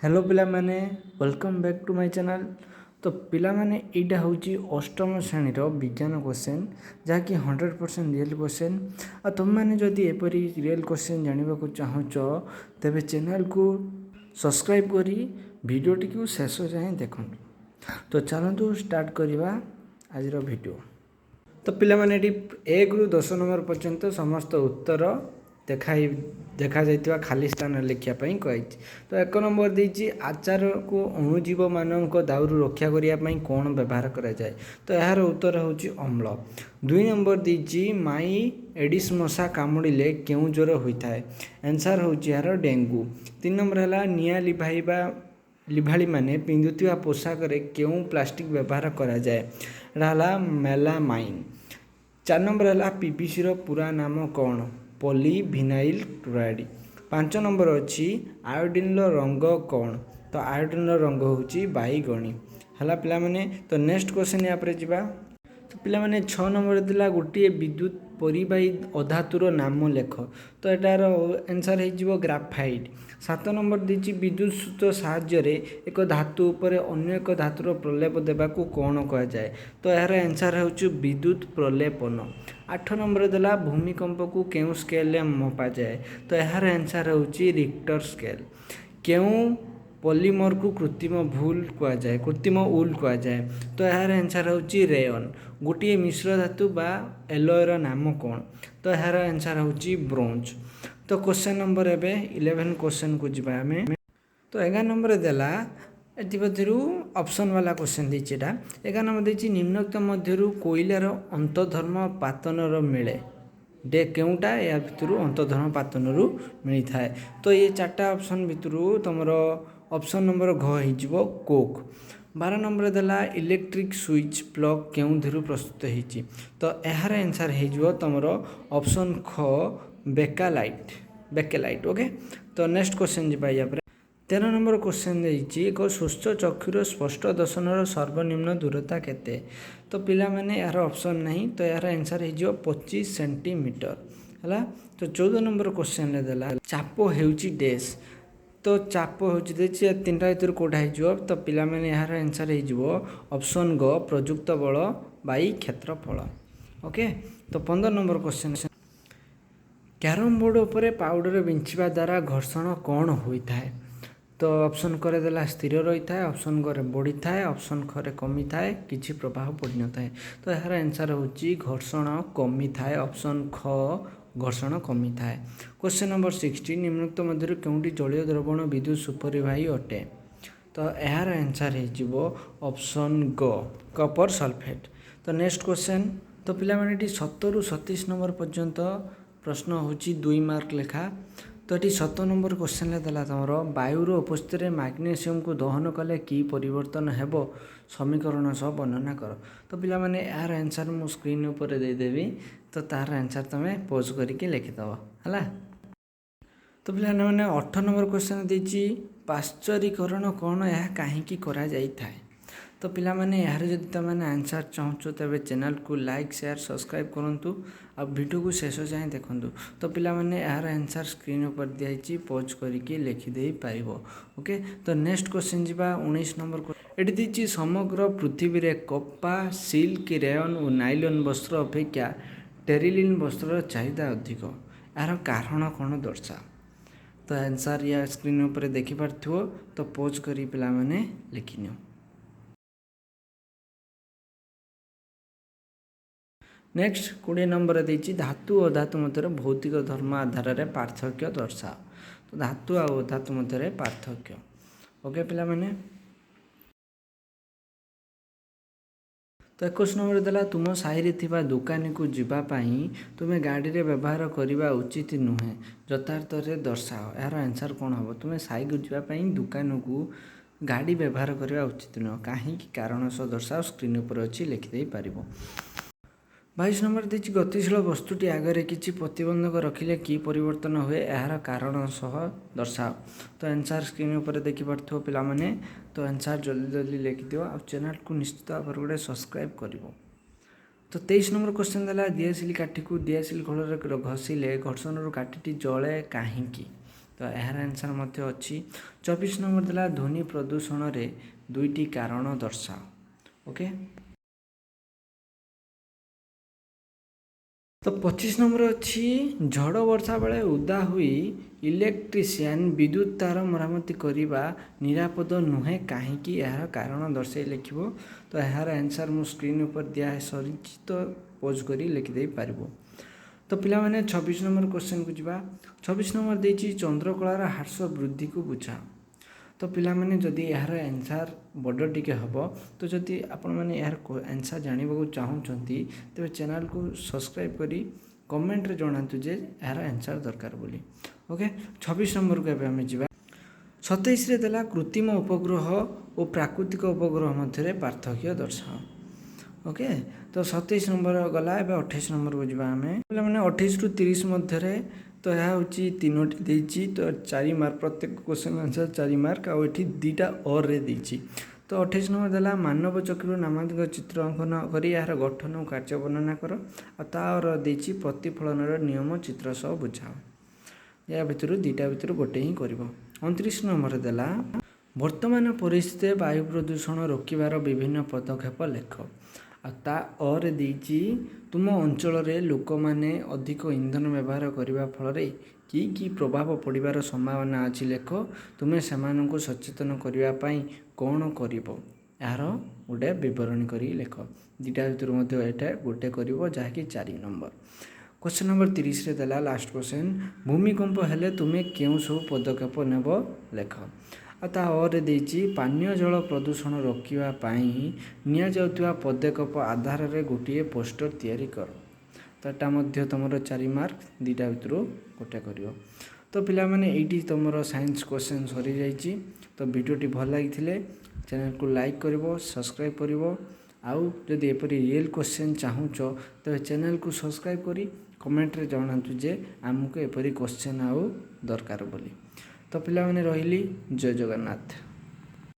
Hello ପିଲାମାନେ, welcome back to my channel। ତ ପିଲାମାନେ, ଏଇଟା ହେଉଛି ଅଷ୍ଟମ ଶ୍ରେଣୀର ବିଜ୍ଞାନ କ୍ୱେଶ୍ଚନ୍, ଯାହାକି 100% ରିଏଲ୍ କ୍ୱେଶ୍ଚନ୍। ଆଉ ତୁମେମାନେ ଯଦି ଏପରି ରିଏଲ୍ କ୍ୱେଶ୍ଚନ୍ ଜାଣିବାକୁ ଚାହୁଁଛ, ତେବେ ଚ୍ୟାନେଲ୍କୁ ସବସ୍କ୍ରାଇବ୍ କରି ଭିଡ଼ିଓଟିକୁ ଶେଷ ଯାଏଁ ଦେଖନ୍ତୁ। ତ ଚାଲନ୍ତୁ ଷ୍ଟାର୍ଟ କରିବା ଆଜିର ଭିଡ଼ିଓ। ତ ପିଲାମାନେ, ଏଠି 1ରୁ 10 ନମ୍ବର ପର୍ଯ୍ୟନ୍ତ ସମସ୍ତ ଉତ୍ତର ଦେଖାଯାଇଥିବା ଖାଲି ସ୍ଥାନରେ ଲେଖିବା ପାଇଁ କୁହାଯାଇଛି। ତ 1 ନମ୍ବର ଦେଇଛି, ଆଚାରକୁ ଅଣୁଜୀବମାନଙ୍କ ଦାଉରୁ ରକ୍ଷା କରିବା ପାଇଁ କ'ଣ ବ୍ୟବହାର କରାଯାଏ? ତ ଏହାର ଉତ୍ତର ହେଉଛି ଅମ୍ଳ। 2 ନମ୍ବର ଦେଇଛି, ମାଇ ଏଡ଼ିସ୍ ମଶା କାମୁଡ଼ିଲେ କେଉଁ ଜ୍ୱର ହୋଇଥାଏ? ଆନ୍ସର୍ ହେଉଛି ଏହାର ଡେଙ୍ଗୁ। 3 ନମ୍ବର ହେଲା, ନିଆଁ ଲିଭାଇବା ଲିଭାଳିମାନେ ପିନ୍ଧୁଥିବା ପୋଷାକରେ କେଉଁ ପ୍ଲାଷ୍ଟିକ୍ ବ୍ୟବହାର କରାଯାଏ? ଏଇଟା ହେଲା ମେଲାମାଇନ୍। 4 ନମ୍ବର ହେଲା, ପିଭିସିର ପୁରା ନାମ କ'ଣ? ପଲି ଭିନାଇଲ୍ କ୍ଲୋରାଇଡ଼୍। 5 ନମ୍ବର ଅଛି, ଆୟୋଡ଼ିନ୍ର ରଙ୍ଗ କ'ଣ? ତ ଆୟୋଡ଼ିନ୍ର ରଙ୍ଗ ହେଉଛି ବାଇଗଣୀ। ହେଲା ପିଲାମାନେ, ତ ନେକ୍ସଟ କ୍ୱେଶ୍ଚନ୍ ୟା ପରେ ଯିବା। ତ ପିଲାମାନେ, 6 ନମ୍ବର ଥିଲା, ଗୋଟିଏ ବିଦ୍ୟୁତ ପରିବାହୀ ଅଧାତୁର ନାମ ଲେଖ। ତ ଏଟାର ଆନ୍ସର୍ ହେଇଯିବ ଗ୍ରାଫାଇଟ୍। 7 ନମ୍ବର ଦେଇଛି, ବିଦ୍ୟୁତ ସ୍ରୋତ ସାହାଯ୍ୟରେ ଏକ ଧାତୁ ଉପରେ ଅନ୍ୟ ଏକ ଧାତୁର ପ୍ରଲେପ ଦେବାକୁ କ'ଣ କୁହାଯାଏ? ତ ଏହାର ଆନ୍ସର୍ ହେଉଛି ବିଦ୍ୟୁତ ପ୍ରଲେପନ। 8 ନମ୍ବର ଦେଲା, ଭୂମିକମ୍ପକୁ କେଉଁ ସ୍କେଲରେ ମପାଯାଏ? ତ ଏହାର ଆନ୍ସର୍ ହେଉଛି ରିକ୍ଟର ସ୍କେଲ। କେଉଁ ପଲିମରକୁ କୃତ୍ରିମ ଭୁଲ କୁହାଯାଏ, କୃତ୍ରିମ ଉଲ୍ କୁହାଯାଏ? ତ ଏହାର ଆନ୍ସର୍ ହେଉଛି ରେୟନ୍। ଗୋଟିଏ ମିଶ୍ର ଧାତୁ ବା ଏଲୟର ନାମ କ'ଣ? ତ ଏହାର ଆନ୍ସର୍ ହେଉଛି ବ୍ରୋଞ୍ଜ। ତ କ୍ୱେଶ୍ଚନ୍ ନମ୍ବର ଏବେ 11 କ୍ୱେଶ୍ଚନ୍କୁ ଯିବା ଆମେ। ତ 11 ନମ୍ବର ଦେଲା, ଏଥିମଧ୍ୟରୁ ଅପସନ୍ ବାଲା କ୍ୱେଶ୍ଚନ୍ ଦେଇଛି ଏଇଟା। 11 ନମ୍ବର ଦେଇଛି, ନିମ୍ନୋକ୍ତ ମଧ୍ୟରୁ କୋଇଲାର ଅନ୍ତଃଧର୍ମ ପାତନର ମିଳେ ଡେ କେଉଁଟା? ଏହା ଭିତରୁ ଅନ୍ତଃଧର୍ମ ପାତନରୁ ମିଳିଥାଏ। ତ ଏ ଚାରିଟା ଅପସନ୍ ଭିତରୁ ତୁମର ଅପସନ୍ ନମ୍ବର ଘ ହେଇଯିବ, କୋକ୍। 12 ନମ୍ବର ଦେଲା, ଇଲେକ୍ଟ୍ରିକ୍ ସୁଇଚ୍ ପ୍ଲଗ୍ କେଉଁଥିରୁ ପ୍ରସ୍ତୁତ ହେଇଛି? ତ ଏହାର ଆନ୍ସର୍ ହେଇଯିବ ତୁମର ଅପସନ୍ ଖ, ବେକାଲାଇଟ୍, ବେକେଲାଇଟ୍। ଓକେ, ତ ନେକ୍ସଟ କ୍ୱେଶ୍ଚନ୍ ଯିବା ୟା ପରେ। 13 ନମ୍ବର କ୍ୱେଶ୍ଚନ୍ ଦେଇଛି, ଏକ ସୁସ୍ଥ ଚକ୍ଷୁର ସ୍ପଷ୍ଟ ଦର୍ଶନର ସର୍ବନିମ୍ନ ଦୂରତା କେତେ? ତ ପିଲାମାନେ, ଏହାର ଅପସନ୍ ନାହିଁ। ତ ଏହାର ଆନ୍ସର୍ ହେଇଯିବ 25 ସେଣ୍ଟିମିଟର। ହେଲା, ତ 14 ନମ୍ବର କ୍ୱେଶ୍ଚନ୍ରେ ଦେଲା, ଚାପ ହେଉଛି ଡେସ୍। ତ ଚାପ ହେଉଛି ଦେଇଛି, ଏ ତିନିଟା ଭିତରୁ କେଉଁଟା ହେଇଯିବ? ତ ପିଲାମାନେ, ଏହାର ଆନ୍ସର୍ ହେଇଯିବ ଅପସନ୍ ଗ, ପ୍ରଯୁକ୍ତ ବଳ ବାଇ କ୍ଷେତ୍ରଫଳ। ଓକେ, ତ 15 ନମ୍ବର କ୍ୱେଶ୍ଚନ୍, କ୍ୟାରମ୍ ବୋର୍ଡ଼ ଉପରେ ପାଉଡ଼ର ବିଞ୍ଚିବା ଦ୍ୱାରା ଘର୍ଷଣ କ'ଣ ହୋଇଥାଏ? ତ ଅପସନ୍ କରେ ଦେଲା ସ୍ଥିର ରହିଥାଏ, ଅପସନ୍ ଗରେ ବଢ଼ିଥାଏ, ଅପସନ୍ ଖରେ କମିଥାଏ, କିଛି ପ୍ରଭାବ ପଡ଼ିନଥାଏ। ତ ଏହାର ଆନ୍ସର୍ ହେଉଛି ଘର୍ଷଣ କମିଥାଏ, ଅପସନ୍ ଖ, ଘର୍ଷଣ କମିଥାଏ। କ୍ୱେଶ୍ଚନ୍ ନମ୍ବର 16, ନିମ୍ନୋକ୍ତ ମଧ୍ୟରୁ କେଉଁଟି ଜଳୀୟ ଦ୍ରବଣ ବିଦ୍ୟୁତ ସୁପରିବାହୀ ଅଟେ? ତ ଏହାର ଆନ୍ସର୍ ହେଇଯିବ ଅପସନ୍ ଗ, କପର ସଲଫେଟ୍। ତ ନେକ୍ସଟ କ୍ୱେଶ୍ଚନ୍। ତ ପିଲାମାନେ, ଏଠି 17ରୁ 27 ନମ୍ବର ପର୍ଯ୍ୟନ୍ତ ପ୍ରଶ୍ନ ହେଉଛି 2 ମାର୍କ ଲେଖା। ତ ଏଠି 17 ନମ୍ବର କ୍ୱେଶ୍ଚନ୍ରେ ଦେଲା ତୁମର, ବାୟୁର ଉପସ୍ଥିତିରେ ମାଗ୍ନେସିୟମକୁ ଦହନ କଲେ କି ପରିବର୍ତ୍ତନ ହେବ, ସମୀକରଣ ସହ ବର୍ଣ୍ଣନା କର। ତ ପିଲାମାନେ, ଏହାର ଆନ୍ସର୍ ମୁଁ ସ୍କ୍ରିନ୍ ଉପରେ ଦେଇଦେବି। ତ ତାହାର ଆନ୍ସର୍ ତୁମେ ପୋଜ୍ କରିକି ଲେଖିଦେବ। ହେଲା, ତ ପିଲାମାନେ, 18 ନମ୍ବର କ୍ୱେଶ୍ଚନ୍ ଦେଇଛି, ପାଶ୍ଚରୀକରଣ କ'ଣ, ଏହା କାହିଁକି କରାଯାଇଥାଏ? ତ ପିଲାମାନେ, ଏହାର ଯଦି ତୁମେମାନେ ଆନ୍ସର୍ ଚାହୁଁଛ, ତେବେ ଚ୍ୟାନେଲ୍କୁ ଲାଇକ୍, ସେୟାର, ସବସ୍କ୍ରାଇବ୍ କରନ୍ତୁ ଆଉ ଭିଡ଼ିଓକୁ ଶେଷ ଯାଏଁ ଦେଖନ୍ତୁ। ତ ପିଲାମାନେ, ଏହାର ଆନ୍ସର୍ ସ୍କ୍ରିନ୍ ଉପରେ ଦିଆହେଇଛି, ପଜ୍ କରିକି ଲେଖିଦେଇ ପାରିବ। ଓକେ, ତ ନେକ୍ସଟ କ୍ୱେଶ୍ଚନ୍ ଯିବା, 19 ନମ୍ବର। ଏଠି ଦେଇଛି, ସମଗ୍ର ପୃଥିବୀରେ କପା, ସିଲ୍କ, ରେୟନ୍ ଓ ନାଇଲନ୍ ବସ୍ତ୍ର ଅପେକ୍ଷା ଟେରିଲିନ୍ ବସ୍ତ୍ରର ଚାହିଦା ଅଧିକ, ଏହାର କାରଣ କ'ଣ ଦର୍ଶାଅ। ତ ଆନ୍ସର୍ ୟା ସ୍କ୍ରିନ୍ ଉପରେ ଦେଖିପାରୁଥିବ। ତ ପଜ୍ କରି ପିଲାମାନେ ଲେଖିନିଅ। ନେକ୍ସଟ 20 ନମ୍ବର ଦେଇଛି, ଧାତୁ ଓ ଅଧାତୁ ମଧ୍ୟରେ ଭୌତିକ ଧର୍ମ ଆଧାରରେ ପାର୍ଥକ୍ୟ ଦର୍ଶାଅ। ତ ଧାତୁ ଆଉ ଅଧାତୁ ମଧ୍ୟରେ ପାର୍ଥକ୍ୟ। ଓକେ ପିଲାମାନେ, ତ 21 ନମ୍ବର ଦେଲା, ତୁମ ସାହିରେ ଥିବା ଦୋକାନୀକୁ ଯିବା ପାଇଁ ତୁମେ ଗାଡ଼ିରେ ବ୍ୟବହାର କରିବା ଉଚିତ ନୁହେଁ, ଯଥାର୍ଥରେ ଦର୍ଶାଅ। ଏହାର ଆନ୍ସର୍ କ'ଣ ହେବ? ତୁମେ ସାହିକୁ ଯିବା ପାଇଁ ଦୋକାନକୁ ଗାଡ଼ି ବ୍ୟବହାର କରିବା ଉଚିତ ନୁହେଁ, କାହିଁକି? କାରଣ ସହ ଦର୍ଶାଅ। ସ୍କ୍ରିନ୍ ଉପରେ ଅଛି, ଲେଖିଦେଇ ପାରିବ। 22 ନମ୍ବର ଦେଇଛି, ଗତିଶୀଳ ବସ୍ତୁଟି ଆଗରେ କିଛି ପ୍ରତିବନ୍ଧକ ରଖିଲେ କି ପରିବର୍ତ୍ତନ ହୁଏ, ଏହାର କାରଣ ସହ ଦର୍ଶାଅ। ତ ଆନ୍ସର୍ ସ୍କ୍ରିନ୍ ଉପରେ ଦେଖିପାରୁଥିବ ପିଲାମାନେ। ତ ଆନ୍ସର୍ ଜଲ୍ଦି ଜଲ୍ଦି ଲେଖିଦିଅ ଆଉ ଚ୍ୟାନେଲ୍କୁ ନିଶ୍ଚିତ ଭାବରେ ଗୋଟେ ସବସ୍କ୍ରାଇବ୍ କରିବ। ତ 23 ନମ୍ବର କ୍ୱେଶ୍ଚନ୍ ଦେଲା, ଦିଆସିଲି କାଠିକୁ ଦିଆସିଲି ଖୋଳରେ ଘଷିଲେ ଘର୍ଷଣରୁ କାଠିଟି ଜଳେ କାହିଁକି? ତ ଏହାର ଆନ୍ସର୍ ମଧ୍ୟ ଅଛି। 24 ନମ୍ବର ଦେଲା ଧ୍ୱନି ପ୍ରଦୂଷଣରେ 2ଟି କାରଣ ଦର୍ଶାଅ। ଓକେ, ତ 25 ନମ୍ବର ଅଛି ଝଡ଼ ବର୍ଷା ବେଳେ ଓଦା ହୋଇ ଇଲେକ୍ଟ୍ରିସିଆନ୍ ବିଦ୍ୟୁତ ତାର ମରାମତି କରିବା ନିରାପଦ ନୁହେଁ କାହିଁକି, ଏହାର କାରଣ ଦର୍ଶାଇ ଲେଖିବ। ତ ଏହାର ଆନ୍ସର୍ ମୁଁ ସ୍କ୍ରିନ୍ ଉପରେ ଦିଆ ସରିଛି, ତ ପୋଜ୍ କରି ଲେଖିଦେଇ ପାରିବ। ତ ପିଲାମାନେ 26 ନମ୍ବର କ୍ୱେଶ୍ଚନ୍କୁ ଯିବା। 26 ନମ୍ବର ଦେଇଛି ଚନ୍ଦ୍ରକଳାର ହ୍ରାସ ବୃଦ୍ଧିକୁ ବୁଝାଅ। ତ ପିଲାମାନେ ଯଦି ଏହାର ଆନ୍ସର୍ ବଡ଼ ଟିକେ ହେବ, ତ ଯଦି ଆପଣମାନେ ଏହାର ଆନ୍ସର୍ ଜାଣିବାକୁ ଚାହୁଁଛନ୍ତି ତେବେ ଚ୍ୟାନେଲ୍କୁ ସବସ୍କ୍ରାଇବ୍ କରି କମେଣ୍ଟରେ ଜଣାନ୍ତୁ ଯେ ଏହାର ଆନ୍ସର୍ ଦରକାର ବୋଲି। ଓକେ, 26 ନମ୍ବରକୁ ଏବେ ଆମେ ଯିବା। 27ରେ ଦେଲା କୃତ୍ରିମ ଉପଗ୍ରହ ଓ ପ୍ରାକୃତିକ ଉପଗ୍ରହ ମଧ୍ୟରେ ପାର୍ଥକ୍ୟ ଦର୍ଶାଅ। ଓକେ, ତ 27 ନମ୍ବର ଗଲା, ଏବେ 28 ନମ୍ବରକୁ ଯିବା ଆମେ। ପିଲାମାନେ 28ରୁ 30 ମଧ୍ୟରେ ତ ଏହା ହେଉଛି 3ଟି ଦେଇଛି, ତ 4 ମାର୍କ ପ୍ରତ୍ୟେକ କ୍ୱେଶ୍ଚନ୍ ଆନ୍ସର୍ 4 ମାର୍କ, ଆଉ ଏଠି 2ଟା ଅର୍ରେ ଦେଇଛି। ତ 28 ନମ୍ବର ଦେଲା ମାନବ ଚକ୍ଷୁର ନାମାଙ୍କ ଚିତ୍ର ଅଙ୍କନ କରି ଏହାର ଗଠନ ଓ କାର୍ଯ୍ୟ ବର୍ଣ୍ଣନା କର, ଆଉ ତା ଅର ଦେଇଛି ପ୍ରତିଫଳନର ନିୟମ ଚିତ୍ର ସହ ବୁଝାଅ। ଏହା ଭିତରୁ 2ଟା ଭିତରୁ ଗୋଟେ ହିଁ କରିବ। 29 ନମ୍ବର ଦେଲା ବର୍ତ୍ତମାନ ପରିସ୍ଥିତିରେ ବାୟୁ ପ୍ରଦୂଷଣ ରୋକିବାର ବିଭିନ୍ନ ପଦକ୍ଷେପ ଲେଖ, ଆଉ ତା ଅରେ ଦେଇଛି ତୁମ ଅଞ୍ଚଳରେ ଲୋକମାନେ ଅଧିକ ଇନ୍ଧନ ବ୍ୟବହାର କରିବା ଫଳରେ କି କି ପ୍ରଭାବ ପଡ଼ିବାର ସମ୍ଭାବନା ଅଛି ଲେଖ, ତୁମେ ସେମାନଙ୍କୁ ସଚେତନ କରିବା ପାଇଁ କ'ଣ କରିବ, ଏହାର ଗୋଟେ ବିବରଣୀ କରି ଲେଖ। 2ଟା ଭିତରୁ ମଧ୍ୟ ଏଇଟା ଗୋଟେ କରିବ, ଯାହାକି 4 ନମ୍ବର। କ୍ୱେଶ୍ଚନ୍ ନମ୍ବର 30ରେ ଦେଲା ଲାଷ୍ଟ କ୍ୱେଶ୍ଚନ୍, ଭୂମିକମ୍ପ ହେଲେ ତୁମେ କେଉଁ ସବୁ ପଦକ୍ଷେପ ନେବ ଲେଖ, ଆଉ ତା ଅରେ ଦେଇଛି ପାନୀୟ ଜଳ ପ୍ରଦୂଷଣ ରୋକିବା ପାଇଁ ନିଆଯାଉଥିବା ପଦକ୍ଷେପ ଆଧାରରେ ଗୋଟିଏ ପୋଷ୍ଟର ତିଆରି କର। ତ ଏଟା ମଧ୍ୟ ତୁମର 4 ମାର୍କ, 2ଟା ଭିତରୁ ଗୋଟେ କରିବ। ତ ପିଲାମାନେ ଏଇଠି ତୁମର ସାଇନ୍ସ କ୍ୱେଶ୍ଚନ୍ ସରିଯାଇଛି। ତ ଭିଡ଼ିଓଟି ଭଲ ଲାଗିଥିଲେ ଚ୍ୟାନେଲକୁ ଲାଇକ୍ କରିବ, ସବସ୍କ୍ରାଇବ୍ କରିବ, ଆଉ ଯଦି ଏପରି ରିଏଲ୍ କ୍ୱେଶ୍ଚନ୍ ଚାହୁଁଛ ତେବେ ଚ୍ୟାନେଲକୁ ସବସ୍କ୍ରାଇବ୍ କରି କମେଣ୍ଟରେ ଜଣାନ୍ତୁ ଯେ ଆମକୁ ଏପରି କ୍ୱେଶ୍ଚନ୍ ଆଉ ଦରକାର ବୋଲି। ତ ପିଲାମାନେ ରହିଲି, ଜୟ ଜଗନ୍ନାଥ।